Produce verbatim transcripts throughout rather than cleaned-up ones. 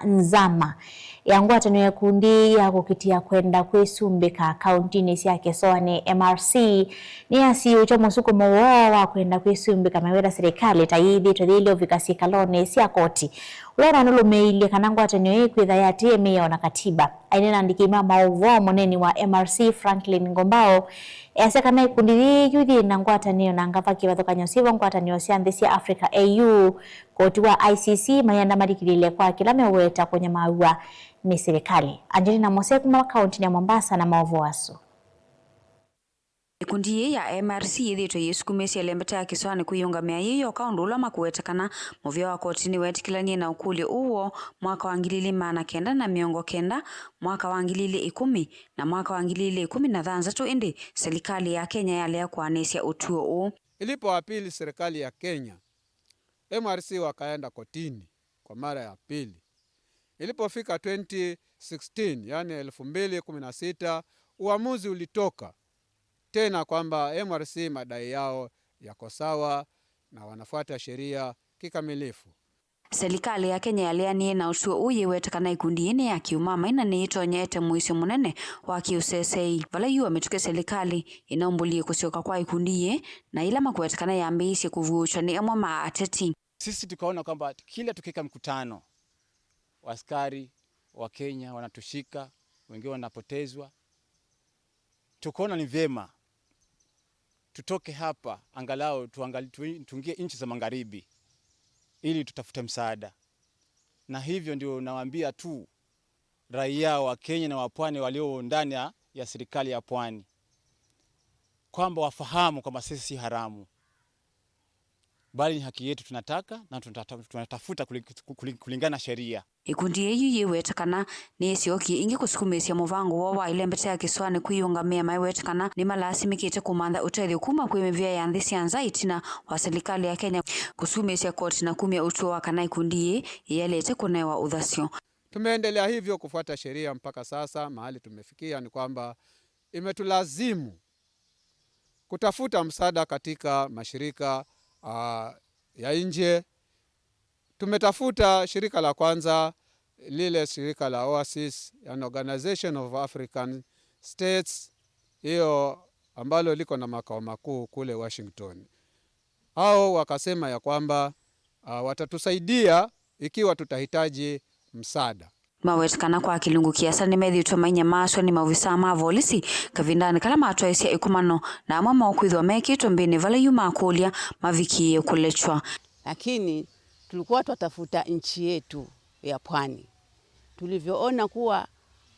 Nzama ya ngwatanĩo ya ikundi ya kũkitĩa kwenda kwĩsumbĩka kauntinĩ sya kĩsoanĩ, M R C, nĩyasiĩũkya mũsukumo woo wa kwenda kwĩsumbĩka maweta silikalĩ ta yĩthĩĩtwe yĩilye ũvika syĩkalonĩ sya koti, ũla ũnanũlũmĩĩilye kana ngwatanĩo ĩĩ kwĩtha yatĩĩe mĩao na katiba. Aineena na andĩki ma maũvoo, mũneeni wa M R C Franklin Ngombao easya kana ikundi yĩĩ yu yĩ na ngwatanĩo na ngava kĩvathũkany'o syĩvo ngwatanĩo sya nthĩ sya Africa, A U, koti wa I C C, mayenda malikilĩle kwa kĩla meweta kũnyamaaw'a nĩ silikalĩ. Angelina Mose kuma kauntinĩ ya Mombasa na maũvoo asu. Ikundi yĩĩ ya M R C yĩthĩĩtwe yĩsukumĩsya ĩlembeta ya kĩsoanĩ kwĩyũngamĩa yĩ yoka, ũndũ ũla makũweta kana mũvĩa wa koti nĩweetĩkĩlanie na ũkũlyo ũũ woo mwaka wa ngili ilĩ maana kenda na mĩongo kenda, mwaka wa ngili ilĩ ikũmi, na mwaka wa ngili ilĩ ikũmi na thanthatũ, ĩndĩ silikalĩ ya Kenya yalea kũanĩsya ũtw'o ũũ. Ilipoapili serikali ya Kenya, M R C wakaenda kotini kwa mara ya pili. Ilipofika twenty sixteen, yani elfu mbili kumi na sita, uamuzi ulitoka tena kwamba M R C madai yao yako sawa na wanafuata sheria kikamilifu. Silikalĩ ya Kenya yaleanie na ũtw'o ũũ yĩweta kana ikundi yĩĩ nĩ ya kĩũmamai na nĩyĩtonya ĩte mũisyo mũnene wa kĩũseseĩ. Vala yu wa mĩtũkĩ silikalĩ ĩnaumbũlie kũsyoka kwa ikundi yĩĩ, na yĩla makũweta kana yambĩĩisye kũvuũũkywa nĩ amwe ma ateti. Sisi tukaona kwamba kila tukiweka mkutano, askari wa Kenya wanatushika, wengine wanapotezwa. Tukaona ni vyema tutoke hapa, angalau tuangali-, tu-, tuingie nchi za magharibi ili tutafute msaada. Na hivyo ndio nawaambia tu raia wa Kenya na wa pwani walio ndani ya, ya serikali ya pwani kwamba wafahamu kwamba sisi si haramu, bali ni haki yetu tunataka na tunata-, tunatafuta kuli-, kuli-, kulingana na sheria. Ikundi yĩĩ yu yĩweta kana nĩyĩsyokie ĩngĩ kũsukumĩĩsya mũvango woo wa ĩlembeta ya kĩsoanĩ kwĩyũngamĩa, maiweta kana nĩmalaasimĩkĩte kũmantha ũtethyo kuma kwĩ mĩvĩa ya nthĩ sya nza ĩtina wa silikalĩ ya Kenya kũsukumĩĩsya koti na kumya ũtw'o wa kana ikundi yĩĩ yĩyaĩlĩte kũnewa ũthasyo. Tumeendelea hivyo kufuata sheria mpaka sasa. Mahali tumefikia ni kwamba imetulazimu kutafuta msaada katika mashirika, ah, ya nje. Tumetafuta shirika la kwanza, lile shirika la OASIS, yani Organization of African States, hiyo ambalo liko na makao makuu kule Washington. Hao wakasema ya kwamba, ah, watatusaidia ikiwa tutahitaji msaada. Maweta kana kwa kĩlungu kĩasa nĩmethĩĩtwe mainyamaasw'a nĩ maovisaa ma volisi kavindanĩ kala matwaĩsya ĩkomano, na amwe moo kwĩthĩwa mekĩtwe mbĩnĩ vala yu makũlya mavikĩĩe kũlekywa. Lakini tulikuwa twatafuta nchi yetu ya pwani. Tulivyoona kuwa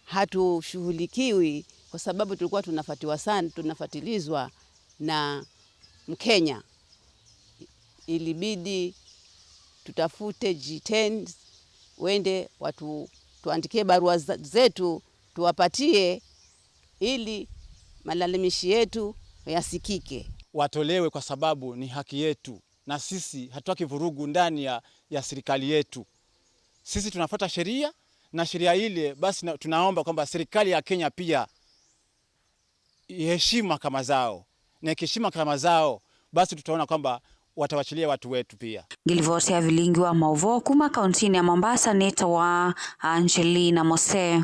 hatushughulikiwi kwa sababu tulikuwa tunafuatiwa sana, tunafuatilizwa na Mkenya, ilibidi tutafute G ten wende watu, tuandikie barua za-, zetu tuwapatie ili malalamishi yetu yasikike. Watolewe kwa sababu ni haki yetu, na sisi hatutaki vurugu ndani ya, ya serikali yetu. Sisi tunafuata sheria, na sheria ile basi na, tunaomba kwamba serikali ya Kenya pia iheshima kama zao, na ikiheshima kama zao, basi tutaona kwamba watawachilia watu wetu pia. Ngilivoti ya vilingi wa mauvoo kuma kauntinĩ ya Mombasa nĩtawa Angelina Mose.